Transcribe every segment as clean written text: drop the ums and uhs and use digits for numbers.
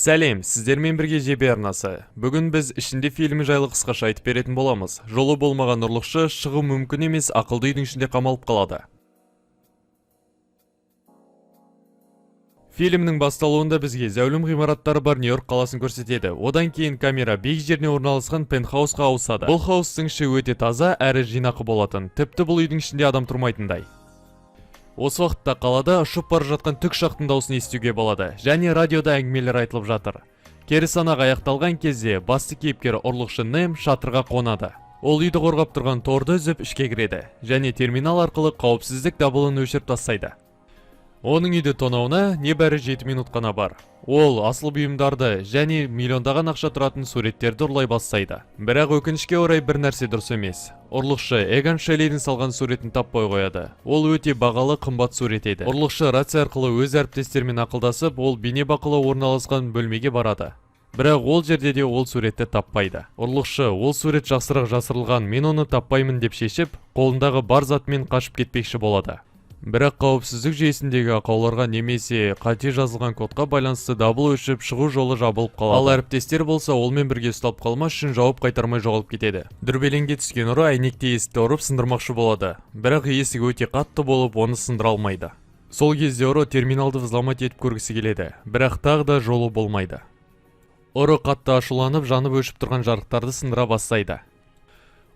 Сәлем, сіздермен бірге Жебе арнасы. Бүгін біз «Ішінде» фильмі жайлы қысқаша айтып беретін боламыз. Жолы болмаған ұрлықшы шығу мүмкін емес ақылды үйдің ішінде қамалып қалады. Фильмнің басталуында бізге зәулім ғимараттары бар Нью-Йорк қаласын көрсетеді. Одан кейін камера биік жеріне орналасқан пентхаусқа ауысады. Бұл хаустың іші өте таза әрі жинақы болатын. Тіпті бұл үйдің ішінде адам тұрмайтындай. Осы уақытта қалада ұшып бара жатқан тікұшақтың дауысын естуге болады және радиода әңгімелер айтылып жатыр. Кері санақ аяқталған кезде басты кейіпкер, ұрлықшы Нэм, шатырға қонады. Ол үйді қорғап тұрған торды үзіп, ішке кіреді және терминал арқылы қауіпсіздік дабылын өшіріп тастайды. Оның үйді тонауына небәрі 7 минут қана бар. Ол асыл бұйымдарды және миллиондаған ақша тұратын суреттерді ұрлай бастайды. Бірақ, өкінішке орай, бір нәрсе дұрыс емес. Ұрлықшы Эгон Шеллидің салған суретін таппай қояды. Ол өте бағалы, қымбат сурет еді. Ұрлықшы рация арқылы өз әріптестерімен ақылдасып, ол бейнебақылау орналасқан бөлмеге барады. Бірақ ол жерде де ол суретті таппайды. Ұрлықшы ол сурет жақсырақ жасырылған, мен оны таппаймын деп шешіп, қолындағы бар затымен қашып кетпекші болады. Бірақ қауіпсіздік жүйесіндегі ақауларға немесе қате жазылған кодқа байланысты дабыл өшіп, шығу жолы жабылып қалады. Ал әріптестер болса, олмен бірге ұсталып қалмас үшін жауап қайтармай жоғалып кетеді. Дүрбелеңге түскен ұры әйнекті есікті ұрып сындырмақшы болады. Бірақ есік өте қатты болып, оны сындыра алмайды. Сол кезде ұры терминалды взломать етіп көргісі келеді, бірақ тағы да жолы болмайды. Ұры қатты ашуланып, жанып өшіп тұрған жарықтарды сындыра бастайды.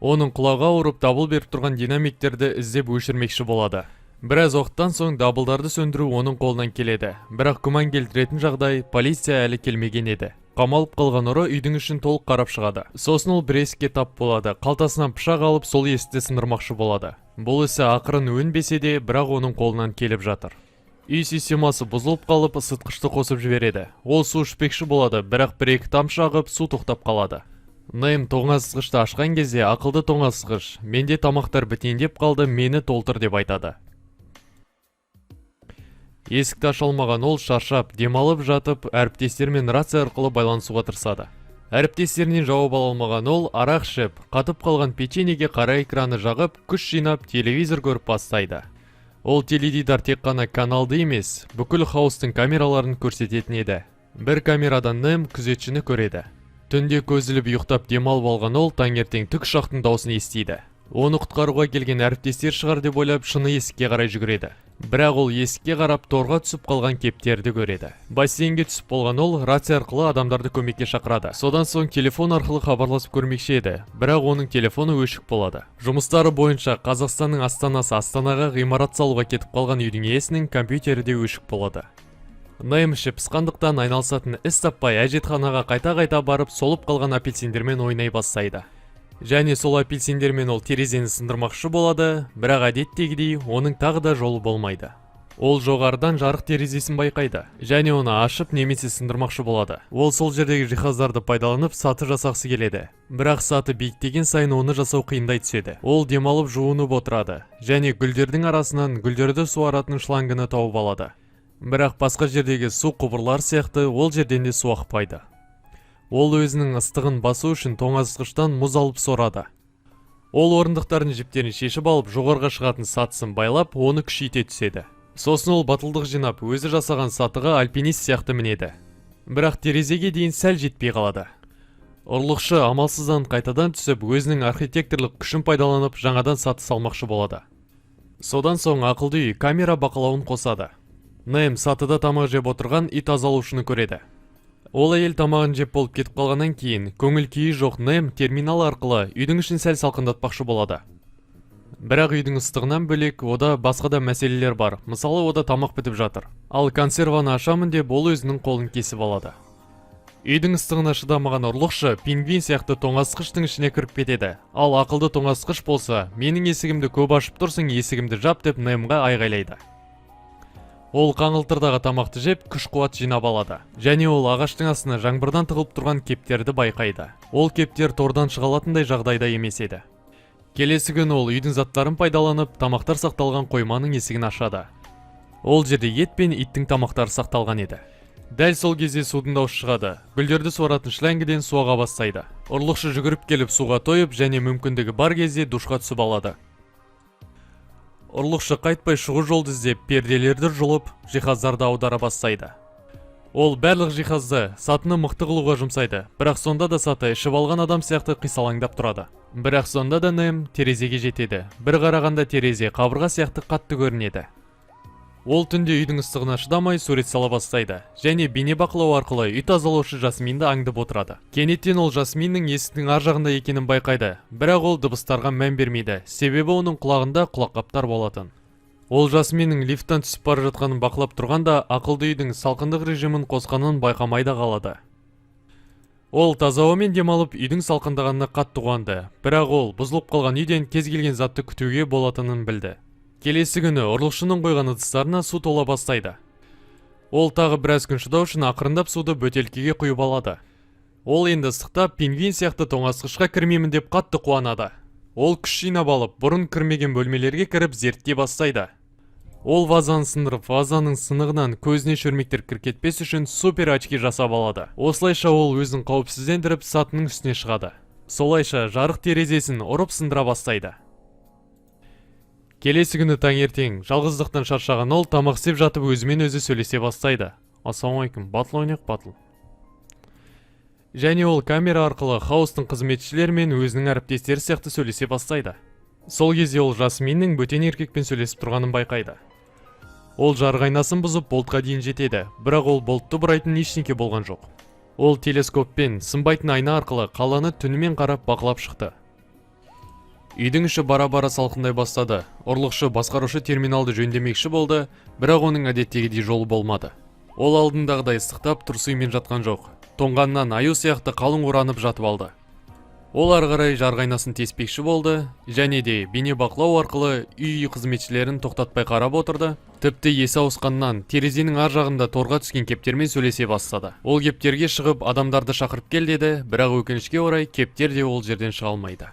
Оның құлағы ауырып, дабыл беріп тұрған динамиктерді іздеп, өшірмекші болады. Біраз уақыттан соң дабылдарды сөндіру оның қолынан келеді. Бірақ күмән келтіретін жағдай: полиция әлі келмеген еді. Қамалып қалған ұры үйдің ішін толық қарап шығады. Сосын ол бір есікке тап болады. Қалтасынан пышақ алып, сол есікті сындырмақшы болады. Бұл ісі ақырын өнбесе де, бірақ оның қолынан келіп жатыр. Үй системасы бұзылып қалып, ысытқышты қосып жібереді. Ол су ішпекші болады, бірақ бір екі тамшы ағып, су тоқтап қалады. Нэм тоңазытқышты ашқан кезде ақылды тоңазытқыш «Менде тамақтар бітейін деп қалды, мені толтыр» деп айтады. Есікті аша алмаған ол шаршап, демалып жатып, әріптестерімен рация арқылы байланысуға тырысады. Әріптестерінен жауап ала алмаған ол арақ ішіп, қатып қалған печеньеге қара экраны жағып, күш жинап, телевизор көріп бастайды. Ол теледидар тек қана каналды емес, бүкіл хаустың камераларын көрсететін еді. Бір камерадан Нэм күзетшіні көреді. Түнде көз іліп ұйықтап, демалып алған ол таңертең тікұшақтың даусын естиді. Оны құтқаруға келген әріптестер шығар деп ойлап, шыны есікке қарай жүгіреді. Бірақ ол есікке қарап, торға түсіп қалған кептерді көреді. Бассейнге түсіп болған ол рация арқылы адамдарды көмекке шақырады. Содан соң телефон арқылы хабарласып көрмекші еді, бірақ оның телефоны өшік болады. Жұмыстары бойынша Қазақстанның астанасы Астанаға ғимарат салуға кетіп қалған үйдің иесінің компьютері де өшік болады. Нэм іші пысқандықтан, айналысатын іс таппай, әжетханаға қайта-қайта барып, солып қалған апельсиндермен ойнай бастайды. Және сол апельсиндермен ол терезені сындырмақшы болады, бірақ әдеттегідей оның тағы да жолы болмайды. Ол жоғарыдан жарық терезесін байқайды және оны ашып немесе сындырмақшы болады. Ол сол жердегі жиһаздарды пайдаланып, саты жасағысы келеді. Бірақ саты биіктеген сайын оны жасау қиындай түседі. Ол демалып, жуынып отырады және гүлдердің арасынан гүлдерді суаратын шлангыны тауып алады. Бірақ басқа жердегі су құбырлар сияқты ол жерден де су ақпайды. Ол өзінің ыстығын басу үшін тоңазытқыштан мұз алып сорады. Ол орындықтардың жіптерін шешіп алып, жоғарыға шығатын сатысын байлап, оны күшейте түседі. Сосын ол батылдық жинап, өзі жасаған сатыға альпинист сияқты мінеді. Бірақ терезеге дейін сәл жетпей қалады. Ұрлықшы амалсыздан қайтадан түсіп, өзінің архитекторлық күшін пайдаланып, жаңадан саты салмақшы болады. Содан соң ақылды үй камера бақылауын қосады. Нэм сатыда тамақ жеп отырған үй тазалаушыны көреді. Ол әйел тамағын жеп болып, кетіп қалғаннан кейін көңіл күйі жоқ Нэм терминал арқылы үйдің ішін сәл салқындатпақшы болады. Бірақ үйдің ыстығынан бөлек ода басқа да мәселелер бар. Мысалы, ода тамақ бітіп жатыр. Ал консерваны ашамын деп, ол өзінің қолын кесіп алады. Үйдің ыстығына шыдамаған ұрлықшы пингвин сияқты тоңазытқыштың ішіне кіріп кетеді. Ал ақылды тоңазытқыш болса, «Менің есігімді көп ашып тұрсың, есігімді жап» деп Нэмға айғайлайды. Ол қаңылтырдағы тамақты жеп, күш қуат жинап алады. Және ол ағаштың астына жаңбырдан тығылып тұрған кептерді байқайды. Ол кептер тордан шыға алатындай жағдайда емес еді. Келесі күні ол үйдің заттарын пайдаланып, тамақтар сақталған қойманың есігін ашады. Ол жерде ет пен иттің тамақтары сақталған еді. Дәл сол кезде судың дауысы шығады. Гүлдерді суаратын шлангіден су аға бастайды. Ұрлықшы жүгіріп келіп, суға тойып және мүмкіндігі бар кезде душқа түсіп алады. Ұрлықшы қайтпай шығу жолды іздеп, перделерді жұлып, жиһаздарды аудара бастайды. Ол барлық жиһазды сатыны мықты қылуға жұмсайды, бірақ сонда да саты ішіп алған адам сияқты қисалаңдап тұрады. Бірақ сонда да Нэм терезеге жетеді. Бір қарағанда терезе қабырға сияқты қатты көрінеді. Ол түнде үйдің ыстығына шыдамай сурет сала бастайды және бейнебақылау арқылы үй тазалаушы Жасминді аңдып отырады. Кенеттен ол Жасминнің есіктің ар жағында екенін байқайды, бірақ ол дыбыстарға мән бермейді, себебі оның құлағында құлаққаптар болатын. Ол Жасминнің лифттан түсіп бара жатқанын бақылап тұрғанда, ақылды үйдің салқындық режимін қосқанын байқамай да қалады. Ол таза ауамен демалып, үйдің салқындағанына қатты қуанды, бірақ ол бұзылып қалған үйден кез келген затты күтуге болатынын білді. Келесі күні ұрлықшының қойған ыдыстарына су тола бастайды. Ол тағы біраз күн шыдау үшін ақырындап суды бөтелкеге құйып алады. Ол енді ыстықта пингвин сияқты тоңазытқышқа кірмеймін деп қатты қуанады. Ол күш жинап алып, бұрын кірмеген бөлмелерге кіріп, зерттей бастайды. Ол вазаны сындырып, вазаның сынығынан көзіне шөрмектер кіріп кетпес үшін супер очки жасап алады. Осылайша ол өзін қауіпсіздендіріп, сатының үстіне шығады. Солайша жарық терезесін ұрып сындыра бастайды. Келесі күні таңертең жалғыздықтан шаршаған ол тамақ істеп жатып, өзімен өзі сөйлесе бастайды. «Ассалаумағалейкум, батыл ойнайық, батыл». Және ол камера арқылы хаустың қызметшілері мен өзінің әріптестері сияқты сөйлесе бастайды. Сол кезде ол Жасминнің бөтен еркекпен сөйлесіп тұрғанын байқайды. Ол жарық айнасын бұзып, болтқа дейін жетеді, бірақ ол болтты бұрайтын ештеңе болған жоқ. Ол телескоппен сынбайтын айна арқылы қаланы түнімен қарап, бақылап шықты. Үйдің іші бара-бара салқындай бастады. Ұрлықшы басқарушы терминалды жөндемекші болды, бірақ оның әдеттегідей жолы болмады. Ол алдындағыдай ыстықтап трусыймен жатқан жоқ, тоңғаннан аю сияқты қалың оранып жатып алды. Ол ары қарай жарық айнасын теспекші болды және де бейнебақылау арқылы үй қызметшілерін тоқтатпай қарап отырды. Тіпті есі ауысқаннан терезенің ар жағында торға түскен кептермен сөйлесе бастады. Ол кептерге шығып, адамдарды шақырып кел деді, бірақ өкінішке орай, кептер де ол жерден шыға алмайды.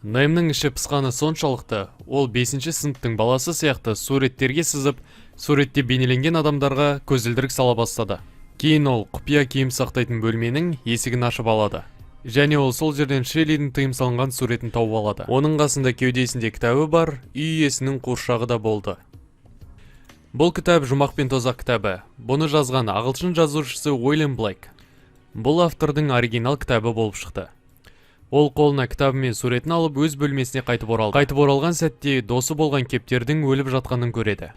Нэмнің іші пысқаны соншалықты, ол бесінші сыныптың баласы сияқты суреттерге сызып, суретте бейнеленген адамдарға көзілдірік сала бастады. Кейін ол құпия киім сақтайтын бөлменің есігін ашып алады және ол сол жерден Шеллидің тыйым салынған суретін тауып алады. Оның қасында кеудесінде кітабы бар үй иесінің қуыршағы да болды. Бұл кітап «Жұмақ пен тозақ» кітабы. Бұны жазған ағылшын жазушысы Уильям Блейк. Бұл автордың оригинал кітабы болып шықты. Ол қолына кітабы мен суретін алып, өз бөлмесіне қайтып оралды. Қайтып оралған сәтте досы болған кептердің өліп жатқанын көреді.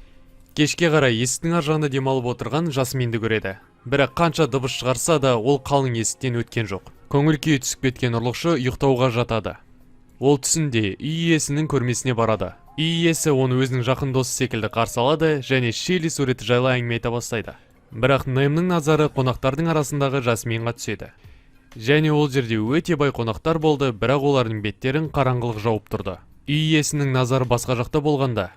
Кешке қарай есіктің ар жағында демалып отырған Жасминді көреді, бірақ қанша дыбыс шығарса да, ол қалың есіктен өткен жоқ. Көңіл күйі түсіп кеткен ұрлықшы ұйықтауға жатады. Ол түсінде үй иесінің көрмесіне барады. Үй иесі оны өзінің жақын досы секілді қарсы алады және Шелли суреті жайлы әңгіме айта бастайды. Бірақ Нэмнің назары қонақтардың арасындағы Жасминға түседі. Және ол жерде өте бай қонақтар болды, бірақ олардың беттерін қараңғылық жауып тұрды. Үй иесінің назары басқа жақта болғанда,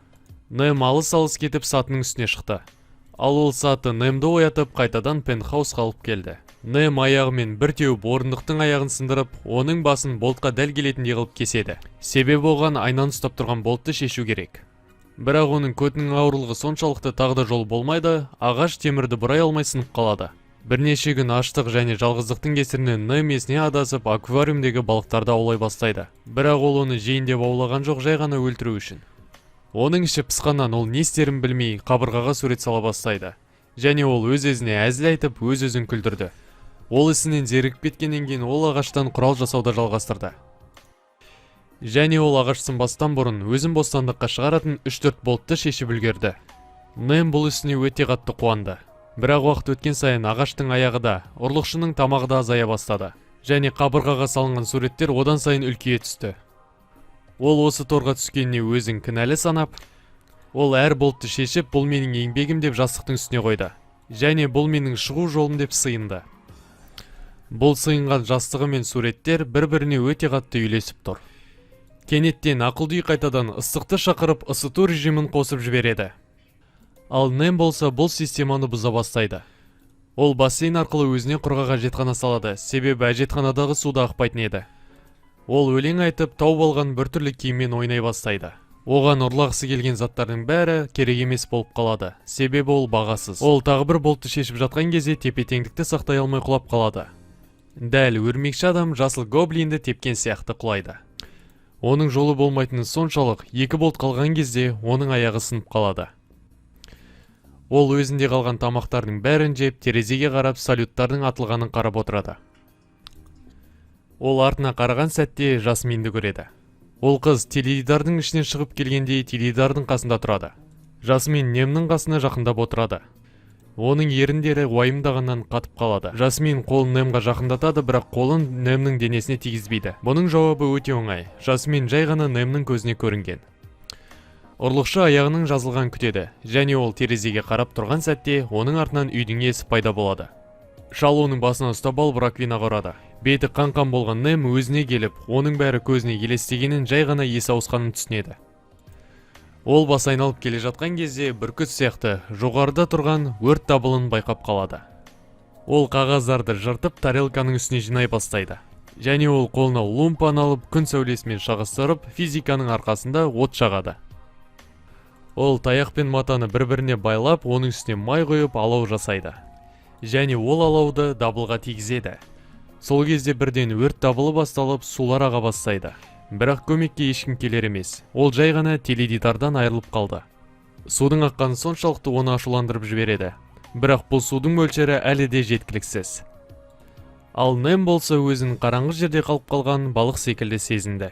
Нэм алыс-алыс кетіп, сатының үстіне шықты. Ал ол саты Нэмді оятып, қайтадан пентхаусқа алып келді. Нэм аяғымен бір теуіп, орындықтың аяғын сындырып, оның басын болтқа дәл келетіндей қылып кеседі, себебі оған айнаны ұстап тұрған болтты шешу керек. Бірақ оның көтінің ауырлығы соншалықты, тағы да жол болмайды, ағаш темірді бұрай алмай сынып қалады. Бірнеше күн аштық және жалғыздықтың кесірінен Нэм есіне адасып, аквариумдегі балықтарды аулай бастайды. Бірақ ол оны жейін деп аулаған жоқ, жай ғана өлтіру үшін. Оның іші пысқаннан ол не істерін білмей, қабырғаға сурет сала бастайды. Және ол өз өзіне әзіл айтып, өз өзін күлдірді. Ол ісінен зерігіп кеткеннен кейін, ол ағаштан құрал жасауды жалғастырды. Және ол ағаш сынбастан бұрын өзін бостандыққа шығаратын 3-4 болтты шешіп үлгерді. Нэм бұл ісіне өте қатты қуанды. Бірақ уақыт өткен сайын ағаштың аяғы да, ұрлықшының тамағы да азая бастады және қабырғаға салынған суреттер одан сайын үлкейе түсті. Ол осы торға түскеніне өзін кінәлі санап, ол әр болтты шешіп, «Бұл менің еңбегім» деп жастықтың үстіне қойды және «Бұл менің шығу жолым» деп сыйынды. Бұл сыйынған жастығы мен суреттер бір-біріне өте қатты үйлесіп тұр. Кенеттен ақылды үй қайтадан ыстықты шақырып, ысыту режимін қосып жібереді. Ал Нэм болса бұл системаны бұза бастайды. Ол бассейн арқылы өзіне құрғақ әжетхана салады, себебі әжетханадағы су да ақпайтын еді. Ол өлең айтып, тауып алған біртүрлі киіммен ойнай бастайды. Оған ұрлағысы келген заттардың бәрі керек емес болып қалады, себебі ол бағасыз. Ол тағы бір болтты шешіп жатқан кезде тепе-теңдікті сақтай алмай құлап қалады. Дәл өрмекші адам жасыл гоблинді тепкен сияқты құлайды. Оның жолы болмайтыны соншалық, екі болт қалған кезде оның аяғы сынып қалады. Ол өзінде қалған тамақтардың бәрін жеп, терезеге қарап, салюттардың атылғанын қарап отырады. Ол артына қараған сәтте Жасминді көреді. Ол қыз теледидардың ішінен шығып келгендей, теледидардың қасында тұрады. Жасмин Немнің қасына жақындап отырады. Оның еріндері уайымдағаннан қатып қалады. Жасмин қолын Немға жақындатады, бірақ қолын Немнің денесіне тигізбейді. Бұның жауабы өте оңай: Жасмин жай ғана Немнің көзіне көрінген. Ұрлықшы аяғының жазылған күтеді және ол терезеге қарап тұрған сәтте оның артынан үйдің иесі пайда болады. Шал оның басынан ұстап алып, раковинаға ұрады. Беті қан қан болған Нем өзіне келіп, оның бәрі көзіне елестегенін, жай ғана есі ауысқанын түсінеді. Ол бас айналып келе жатқан кезде бүркіт сияқты жоғарыда тұрған өрт дабылын байқап қалады. Ол қағаздарды жыртып, тарелканың үстіне жинай бастайды және ол қолына лупаны алып, күн сәулесімен шағыстырып, физиканың арқасында от жағады. Ол таяқ пен матаны бір-біріне байлап, оның үстіне май құйып, алау жасайды және ол алауды дабылға тигізеді. Сол кезде бірден өрт дабылы басталып, сулар аға бастайды, бірақ көмекке ешкім келер емес. Ол жай ғана теледидардан айырылып қалды. Судың аққаны соншалықты оны ашуландырып жібереді, бірақ бұл судың мөлшері әлі де жеткіліксіз. Ал Нем болса, өзін қараңғы жерде қалып қалған балық секілді сезінді.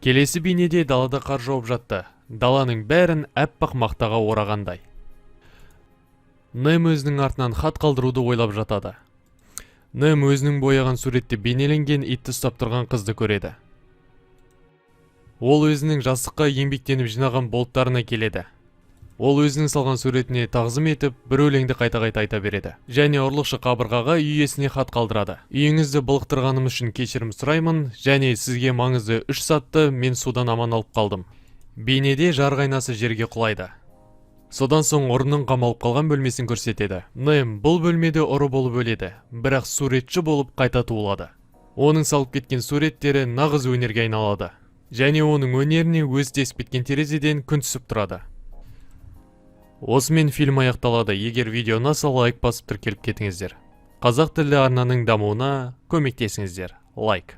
Келесі бейнеде далада қар жауып жатты, даланың бәрін әппақ мақтаға орағандай. Нем өзінің артынан хат қалдыруды ойлап жатады. Нем өзінің бояған суретте бейнеленген итті ұстап тұрған қызды көреді. Ол өзінің жастыққа еңбектеніп жинаған болттарына келеді. Ол өзінің салған суретіне тағзым етіп, бір өлеңді қайта-қайта айта береді және ұрлықшы қабырғаға үй иесіне хат қалдырады: «Үйіңізді былықтырғаным үшін кешірім сұраймын және сізге маңызды үш затты мен судан аман алып қалдым». Бейнеде жарық айнасы жерге құлайды. Содан соң ұрының қамалып қалған бөлмесін көрсетеді. Нем бұл бөлмеде ұры болып өледі, бірақ суретші болып қайта туылады. Оның салып кеткен суреттері нағыз өнерге айналады және оның өнеріне өз тесіп кеткен терезеден күн түсіп тұрады. Осымен фильм аяқталады. Егер видео ұнаса, лайк басып, тіркеліп кетіңіздер. Қазақ тілді арнаның дамуына көмектесіңіздер. Лайк.